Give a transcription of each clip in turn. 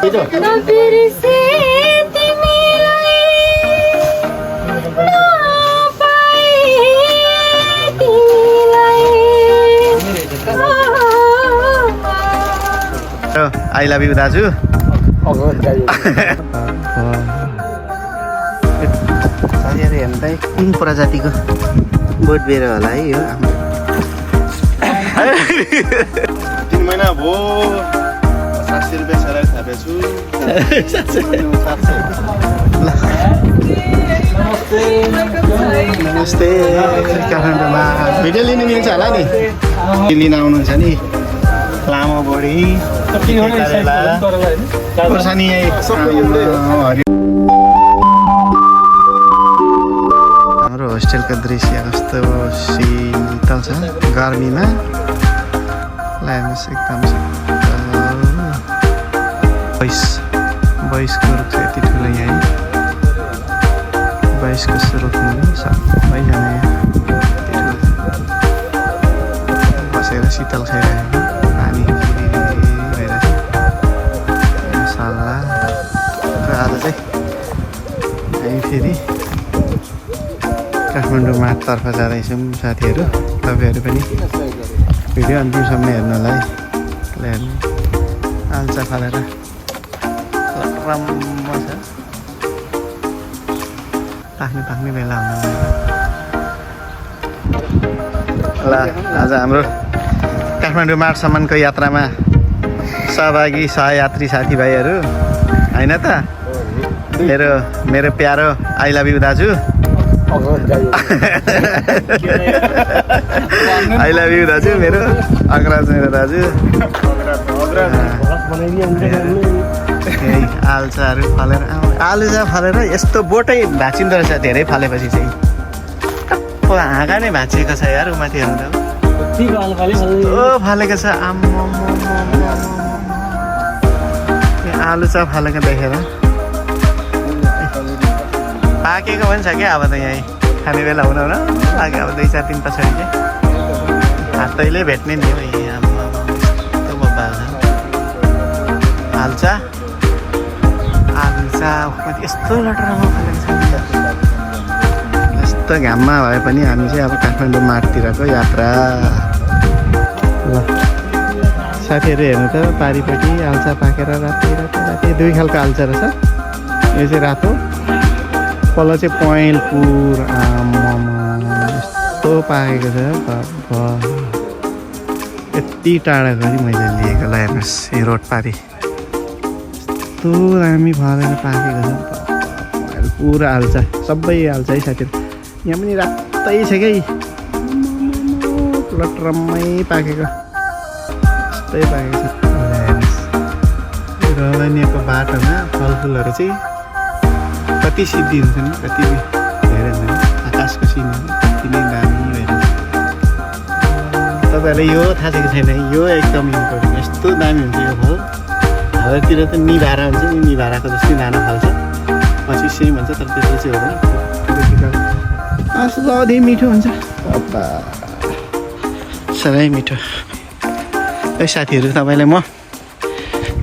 नबिर्से तिमीलाई नपाए तिमीलाई आई लभ यु दाजु साथीहरू हेर्नु त कुन प्रजातिको बोट बिएर होला है यो 3 महिना भयो 70 रुपियाँ सराई थापेछु नमस्ते काठमाडौँमा भिडियो लिनु मिल्छ होला नि लिन आउनुहुन्छ नि लामो बोडी खोर्सानी हाम्रो होस्टेलको दृश्य कस्तो शीतल छ गर्मीमा हेर्नुहोस् एकदम बाइसको रुख छ यति ठुलो यहाँ बाइसको रुखमा सबैजना बसेर शीतल खाइरहेको पानी भइरहेछ मसल्ला र आज चाहिँ हामी फेरि काठमाडौँ माथतर्फ जाँदैछौँ साथीहरू तपाईँहरू पनि भिडियो अन्तिमसम्म हेर्नु होला है हेर्नु आल्चा फालेर राम्रो छ पाक्ने बेला हुन ल आज हाम्रो काठमाडौँ मार्चसम्मको यात्रामा सहभागी सहयात्री साथीभाइहरू होइन त मेरो प्यारो आई लभ यु दाजु आई लभ यु दाजु मेरो अग्रज मेरो दाजु आल्चाहरू फलेर आलुचा फलेर यस्तो बोटै भाँचिँदो रहेछ धेरै फलेपछि चाहिँ टप्प हाँगा नै भाँचिएको छ यार माथि हेर्नु त फलेको छ आलुचा फलेको देखेर पाकेको पनि छ क्या अब त यहीँ खाने बेला हुन लाग्यो अब 2-4 दिन पछाडि चाहिँ हातैले भेट्ने नि हो हाल्चा यस्तो लटरमा फलेको छ यस्तो घाममा भए पनि हामी चाहिँ अब काठमाडौँ माठतिरको यात्रा ल साथीहरू हेर्नु त पारिपट्टि आल्चा पाकेर राति दुई खालको आल्चा रहेछ यो चाहिँ रातो पल्लो चाहिँ पहेँलपुर यस्तो पाकेको छ यति टाढाको नि मैले लिएको ल हेर्नुहोस् यो रोड पारि यस्तो दामी फलेर पाकेको छ पुरा आल्चा सबै आल्चा है साथीहरू यहाँ पनि रातै छ क्या लटरम्मै पाकेको यस्तै पाकेको छ हेर्नुहोस् रलनियाको बाटोमा फलफुलहरू चाहिँ कति सिद्धि हुन्छ नि कति धेरै हुन्छ नि आकाशको सिन कति नै दामी भइरहेछ तपाईँहरूलाई यो थाहा छ कि छैन यो एकदम इम्पोर्टेन्ट यस्तो दामी हुन्छ यो फल हाम्रोतिर त निभारा हुन्छ नि निभाराको जस्तै दाना फल्छ पछि सेम हुन्छ तर त्यस्तो चाहिँ हुँदैन असाध्यै मिठो हुन्छ साह्रै मिठो है साथीहरू तपाईँलाई म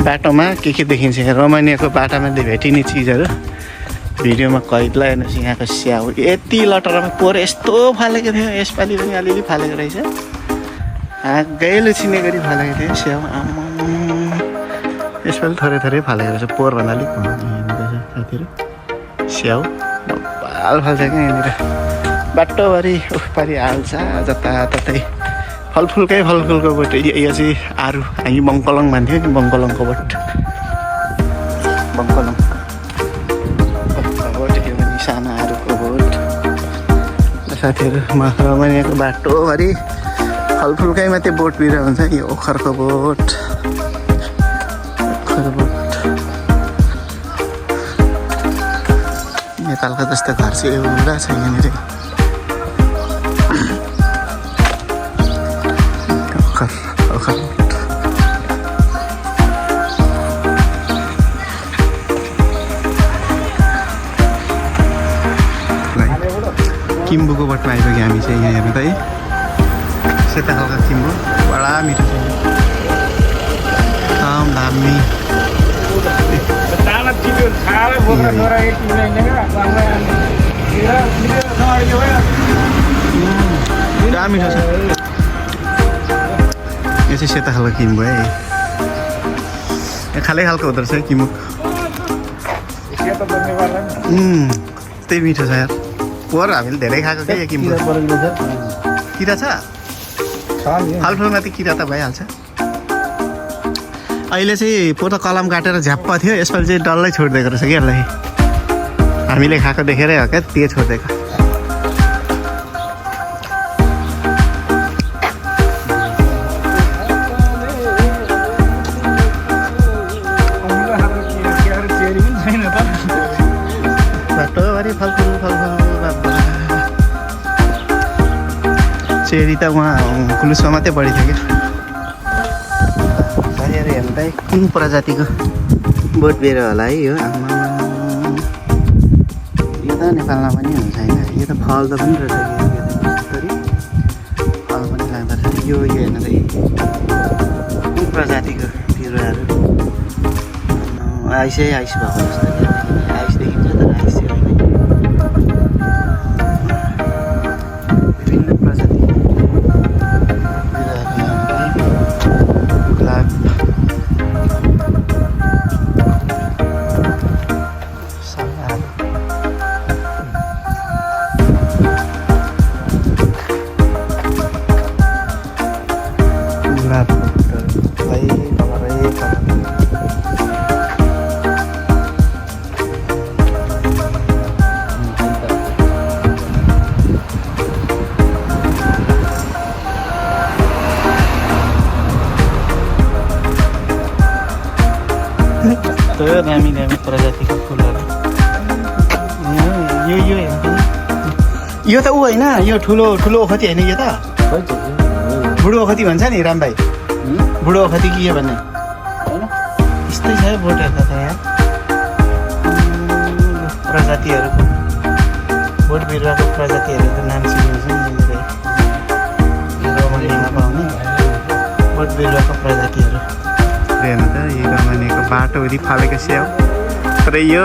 बाटोमा के देखिन्छ रोमानियाको बाटोमा भेटिने चिजहरू भिडियोमा कैदलाई हेर्नुहोस् यहाँको स्याउ यति लटरमा पोहोर यस्तो फालेको थियो यसपालि पनि अलिअलि फालेको रहेछ गैलो छिने गरी फालेको थियो स्याउ यसपालि थोरै फालेको रहेछ पोहोरभन्दा अलिक हेर्नुहुँदैछ साथीहरू स्याउ बाल फाल्छ क्या यहाँनिर बाटोभरि उफपारि हाल्छ जताततै फलफुलको बोट यो चाहिँ आरु हामी बङ्कलङ भन्थ्यो नि बङ्कलङको बोट बङ्कलङ बोट यो पनि सानो आरुको बोट साथीहरू रोमानियाको बाटोभरि फलफुलकै मात्रै बोट बिर हुन्छ यो ओखरको बोट नेपालको जस्तो घर चाहिँ एउटा छ यहाँनिर किम्बुको बोटमा आइपुग्यो हामी चाहिँ यहाँ हेर्नु त है सेता खालको किम्बु बडा मिठो छ एकदम दामी पुरा मिठो छ यो चाहिँ सेता खालको किम भयो है खालै खालको हुँदो रहेछ किमुक त्यही मिठो छ यार पोहोर हामीले धेरै खाएको क्या यो किमुक किरा छ फलफुलमा त किरा त भइहाल्छ अहिले चाहिँ पोहोर त कलम काटेर झ्याप्प थियो यसपालि चाहिँ डल्लै छोडिदिएको रहेछ कि यसलाई हामीले खाएको देखेरै हो क्या त्यो छोडिदिएको बाटोभरि फलफुल चेरी त उहाँ कुलुसमा मात्रै बढी थियो क्या हेर्नु त कुन प्रजातिको बोट बिरुवा होला है यो आमा यो त नेपालमा पनि हुन्छ होइन यो त फल त पनि रहेछ फल पनि लाग्दो रहेछ यो हेर्नु त कुन प्रजातिको बिरुवाहरू आइसै आइस भएको जस्तो आइस देखिन्छ तर आइस चाहिँ होइन विभिन्न प्रजाति गुलाब दामी दामी प्रजातिको फुलहरू यो त ऊ होइन यो ठुलो ठुलो ओखती होइन यो त बुढो ओखती भन्छ नि राम भाइ बुढो ओखती कि यो भन्ने यस्तै छ बोटहरू त यहाँ प्रजातिहरूको बोट बिरुवाको प्रजातिहरूको नाम सिकाउँछ नि रोमानीमा पाउने बोट बिरुवाको प्रजातिहरू हेर्नु त यो रमाइनेको बाटो वरि फालेको स्याउ तर यो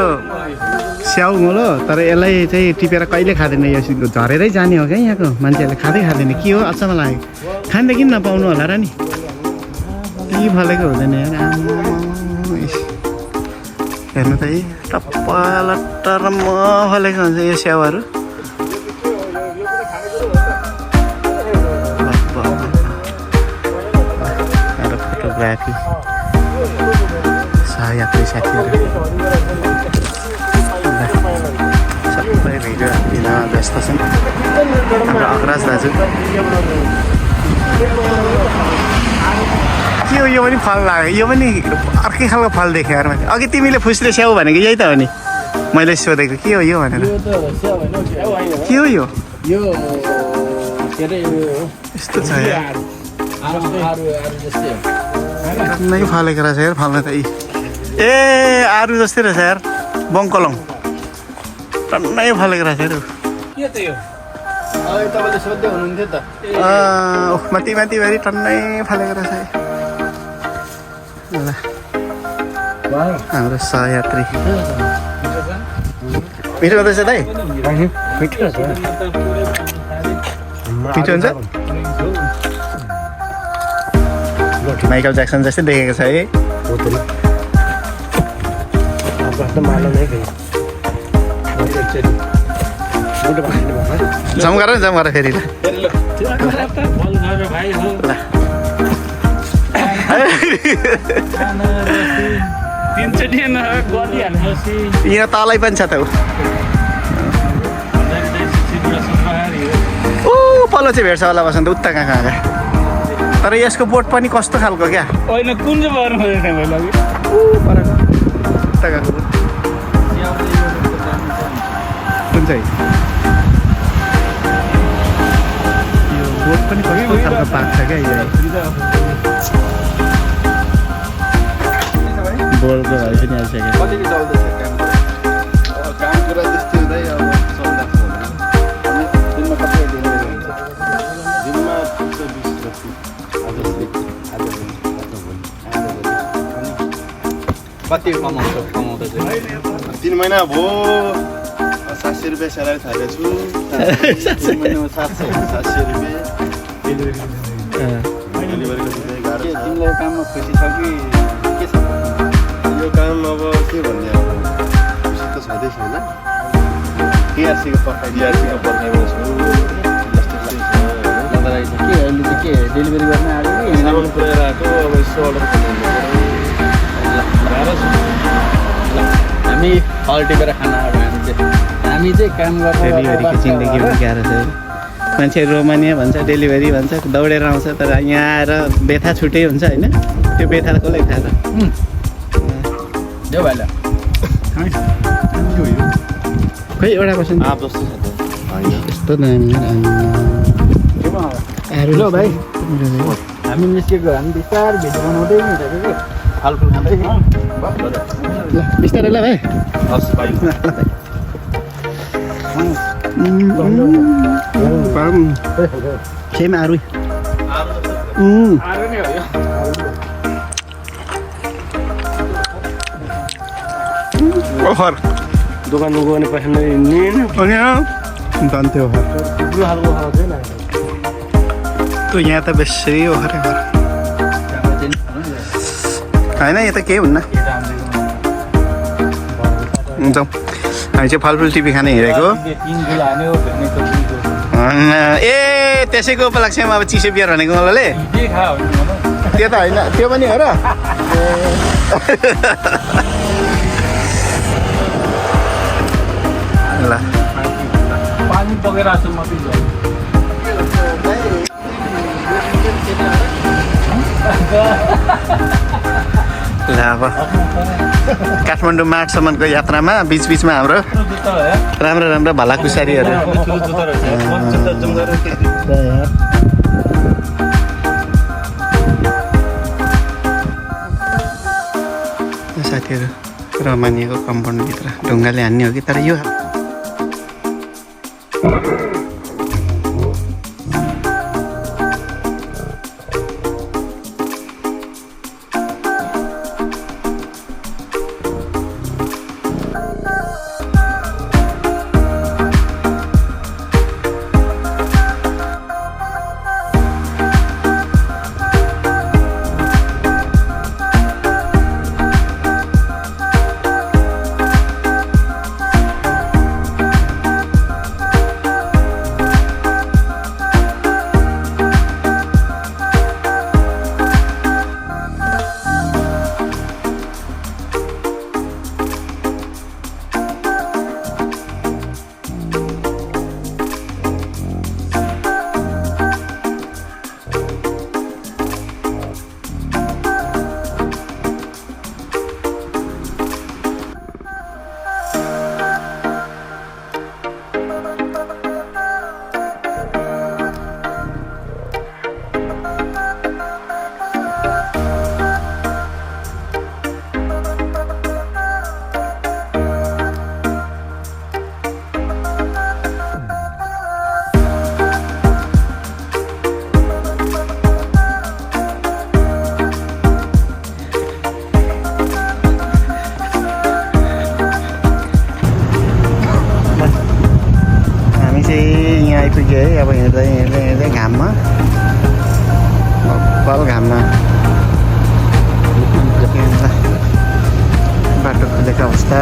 स्याउ मोलो तर यसलाई चाहिँ टिपेर कहिले खाँदैन यो झरेरै जाने हो क्या यहाँको मान्छेहरूले खाँदैन के हो अचम्म लाग्यो खाँदा किन नपाउनु होला र नि के फलेको हुँदैन यार हेर्नु त है टप्प लट्टर म फलेको हुन्छ यो स्याउहरू फोटोग्राफी सहयात्री साथीहरू सबै भिडियो दिन व्यस्त छन् हाम्रो अग्रज दाजु के हो यो पनि फल लाग्यो यो पनि अर्कै खालको फल देखेँ यार मैले अघि तिमीले फुस्रे स्याउ भनेको यही त हो नि मैले सोधेको के हो यो भनेर के हो यो यस्तो छ यार नै फलेको रहेछ यार फल्न त ए आरु जस्तै रहेछ यार बङ्कलङ टन्नै फलेको रहेछ यार माथि माथिभरि टन्नै फलेको रहेछ ल हाम्रो सहयात्री मिठो हुँदैछ दाइ मिठो हुन्छ माइकल ज्याक्सन जस्तै देखेको छ है जम्गार फेरि ल यहाँ तलै पनि छ त ऊ पल्लो चाहिँ भेट्छ होला बसन्त उता कहाँ तर यसको बोट पनि कस्तो खालको क्या होइन कुन चाहिँ बार कुन चाहिँ यो बोट पनि कस्तो खालको पाक्छ क्या यो बोलको भाइ पनि आइसक्यो काम कुरा त्यस्तै हुँदै अब दिनमा कति दिनमा 20 जति कति कमाउँदा चाहिँ 3 महिना भयो 700 रुपियाँ स्यालेरी थालेछु 3 महिनामा 700 रुपियाँ डेलिभरीको चाहिँ गाह्रो छ तिमीलाई काममा खुसी छ कि के छ यो काम अब के भन्ने अब खुसी त छँदै छैन टिआरसीको पर्खाइमा छु जस्तो चाहिँ छ तपाईँलाई चाहिँ के अहिले चाहिँ के डेलिभरी गर्न आयो कि सामान पुऱ्याएर आएको अब यसो अर्डर गाह्रो छ हामी हल टिपेर खाना आयो हामी चाहिँ काम डेलिभरीको जिन्दगी पनि गाह्रो छ मान्छे रोमानिया भन्छ डेलिभरी भन्छ दौडेर आउँछ तर यहाँ आएर बेथा छुट्टै हुन्छ होइन त्यो बेथा कसलाई थाहा छ देऊ भाइला खोइ एउटा क्वेसन आप जस्तो छ त होइन यस्तो दामी ल भाइ हामी निस्केको हामी बिस्तार भिडियो बनाउँदै हिँडेको कि फालफुल खाँदै ल बिस्तारै ल भाइ हस् भाइ केमा आरु आरो नै हो यो ओहर दोकानमा गयो भने पैसा नि अनि दन्थ्यो ओहर त्यो यहाँ त बेसी ओहरै होइन यो त केही हुन्न जाउँ हामी चाहिँ फलफुल टिभी खान हिँडेको ए त्यसैको उपलक्ष्यमा अब चिसो बियर भनेको मलाई त्यो त होइन त्यो पनि हो र ल पानी बगेर आएको म पिन्छ ल अब काठमाडौँ माटसम्मको यात्रामा बिचबिचमा हाम्रो राम्रो राम्रो भलाकुसारीहरू साथीहरू रमानिएको कम्पाउन्डभित्र ढुङ्गाले हान्ने हो कि तर यो आइपुग्यो है अब हिँड्दै हिँड्दै हिँड्दै घाममा कपाल घाममा बाटो खोलेको अवस्था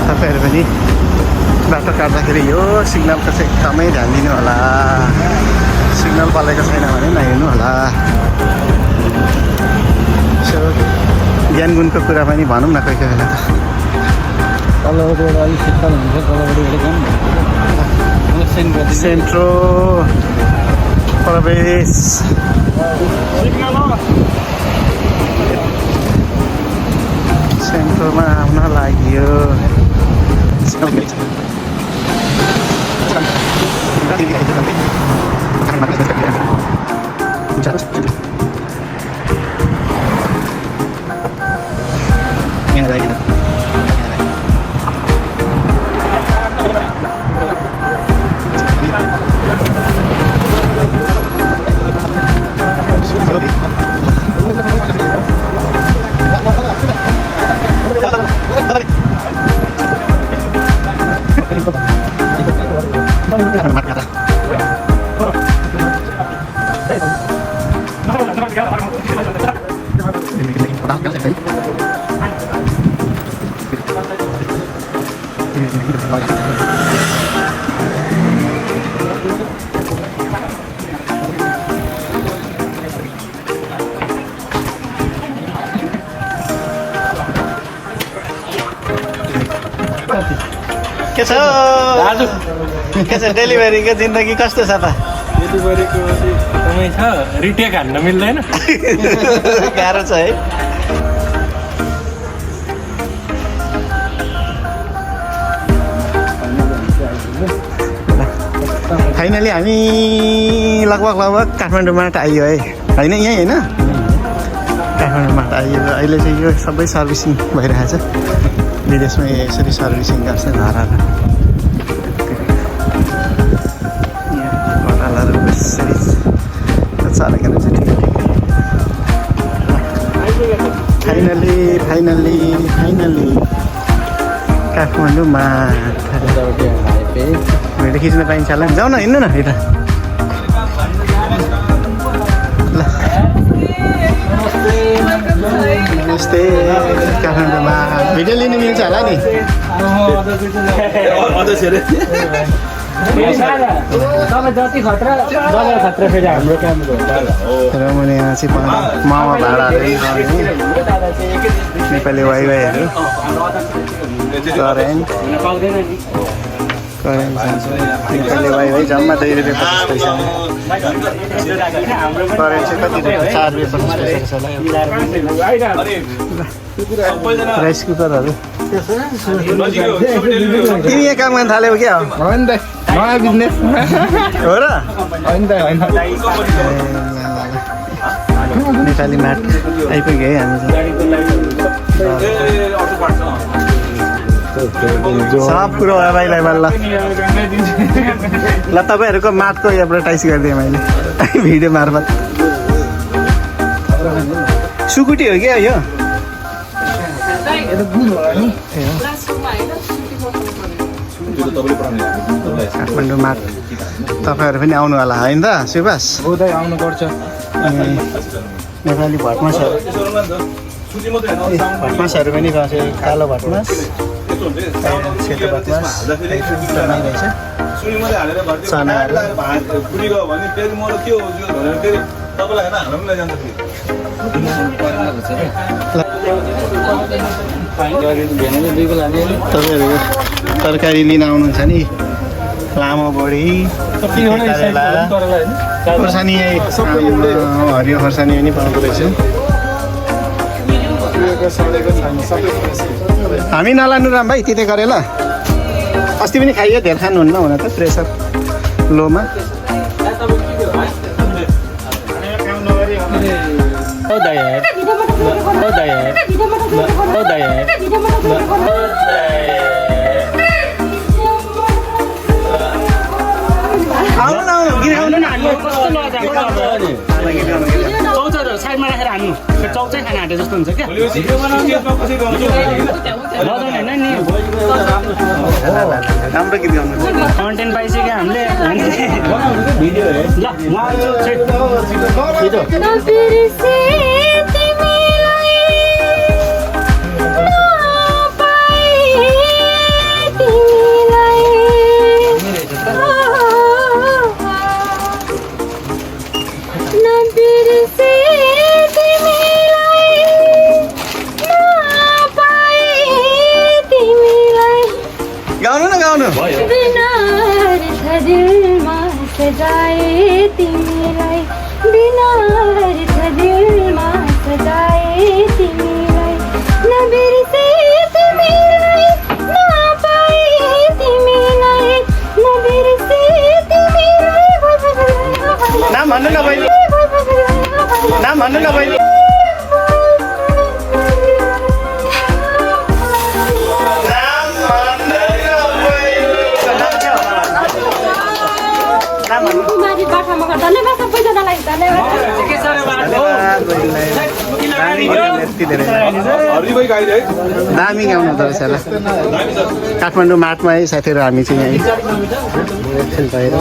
तपाईँहरू पनि बाटो काट्दाखेरि यो सिग्नलको चाहिँ एकदमै ध्यान दिनु होला सिग्नल बलेको छैन भने नहिँड्नु होला ज्ञान गुणको कुरा पनि भनौँ न कोही कोही बेला तलबाट अलिक शीतल हुन्छ तलबाट सेन्ट्रो प्रवेश सेन्ट्रोमा आउन लाग्यो के छ दाजु के छ डेलिभरीको जिन्दगी कस्तो छ त डेलिभरीको समय छ रिटेक हान्न मिल्दैन गाह्रो छ है फाइनली हामी लगभग काठमाडौँबाट आइयो है होइन यहीँ होइन काठमाडौँबाट आइयो अहिले चाहिँ यो सबै सर्भिसिङ भइरहेछ विदेशमा यसरी सर्भिसिङ गर्छ घरहरू घरहरू यसरी चलेको चाहिँ ठिक फाइनली काठमाडौँमा भिडियो खिच्न पाइन्छ होला जाउँ न हिँड्नु न यता ल नमस्ते काठमाडौँमा भिडियो लिनु मिल्छ होला नि रमणी यहाँ चाहिँ मामा भाडाहरू नेपाली वाइवाईहरू करेन्ट नेपाली वाइवाई जम्मा 2 रुपियाँ 50 पैसा करेन्ट चाहिँ कति रुपियाँ 4 रुपियाँ 50 पैसा राइस कुकरहरू तिमी यहाँ काम गर्न थाल्यौ क्या हो नि त नयाँ बिजनेस हो र होइन त होइन नेपाली माट आइपुग्यो है हामी सब कुरो एभाइलेबल ल तपाईँहरूको माटको एडभर्टाइज गरिदिएँ मैले भिडियो मार्फत सुकुटी हो क्या यो काठमाडौँ माट तपाईँहरू पनि आउनु होला होइन त सुभाष आउनुपर्छ नेपाली भटमासहरू भटमासहरू पनि रहेछ कालो भटमास सेतो भटमास रहेछ चनाहरू तपाईँहरू तरकारी लिन आउनुहुन्छ नि लामो बडी खोर्सानी हरियो खोर्सानी पनि पाउँदो रहेछ हामी नलानु राम भाइ त्यतै गरे ल अस्ति पनि खाइयो धेर खानुहुन्न हुन त प्रेसर लोमा साइडमा राखेर हान्नु चौक चाहिँ खाना हाटे जस्तो हुन्छ क्या राम्रो गीत गाउनु कन्टेन्ट पाइसक्यो हामीले ल गाउनु न गाउनु दिलमा सजाए तिमीलाई बिना दिलमा सजाए तिमीलाई नबिर्से तिमीलाई नपाए तिमीलाई नबिर्से तिमीलाई नाम भन्नु न बहिनी नाम भन्नु न बहिनी धेरै दामी गाउनु हुँदो रहेछ होला काठमाडौँ माटमा है साथीहरू हामी चाहिँ यहीँ एकछिन बाहिर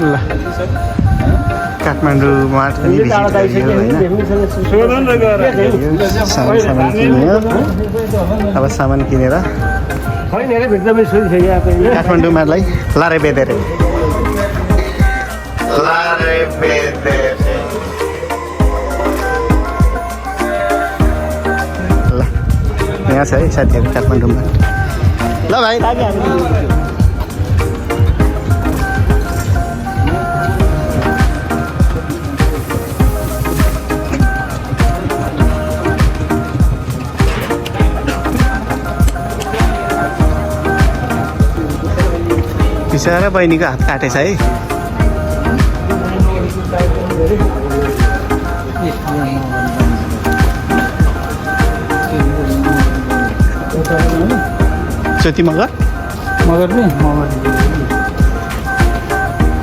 ल काठमाडौँ माट पनि भिजिट गरियो होइन सामान किन्यो अब सामान किनेर काठमाडौँ माटलाई लारे बेदेरे ल यहाँ छ है साथीहरू काठमाडौँमा ल भाइ लाग्यो हामी बिचरा बहिनीको हात काटेछ है ज्योति मगर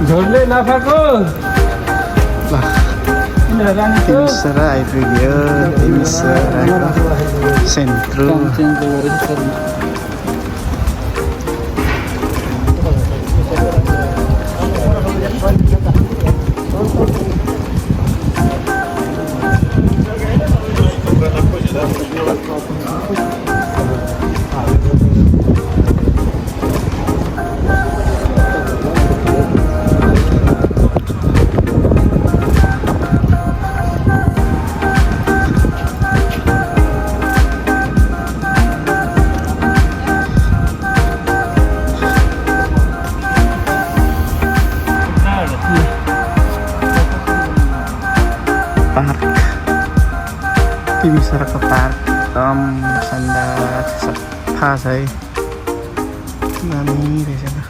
झोलले लाफाको तिमीसरा आइपुग्यो तिमीसराको सेन्ट्रो पार्क तिमीसराको पार्क एकदम शानदार सफा छ है दामी रहेछ त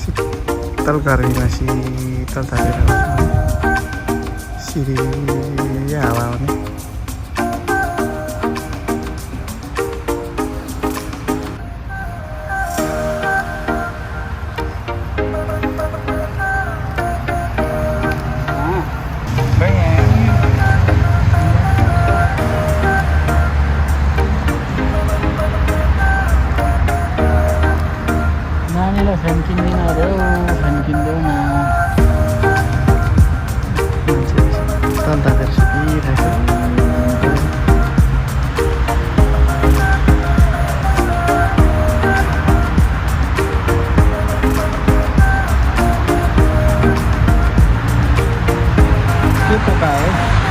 शीतल गर्मीमा शीतल थालेर सिरी हावा आउने फ्यान किन्दैन अरे फ्यान किन्दैन तन्दाखेर सुकिरहेछ के पकायो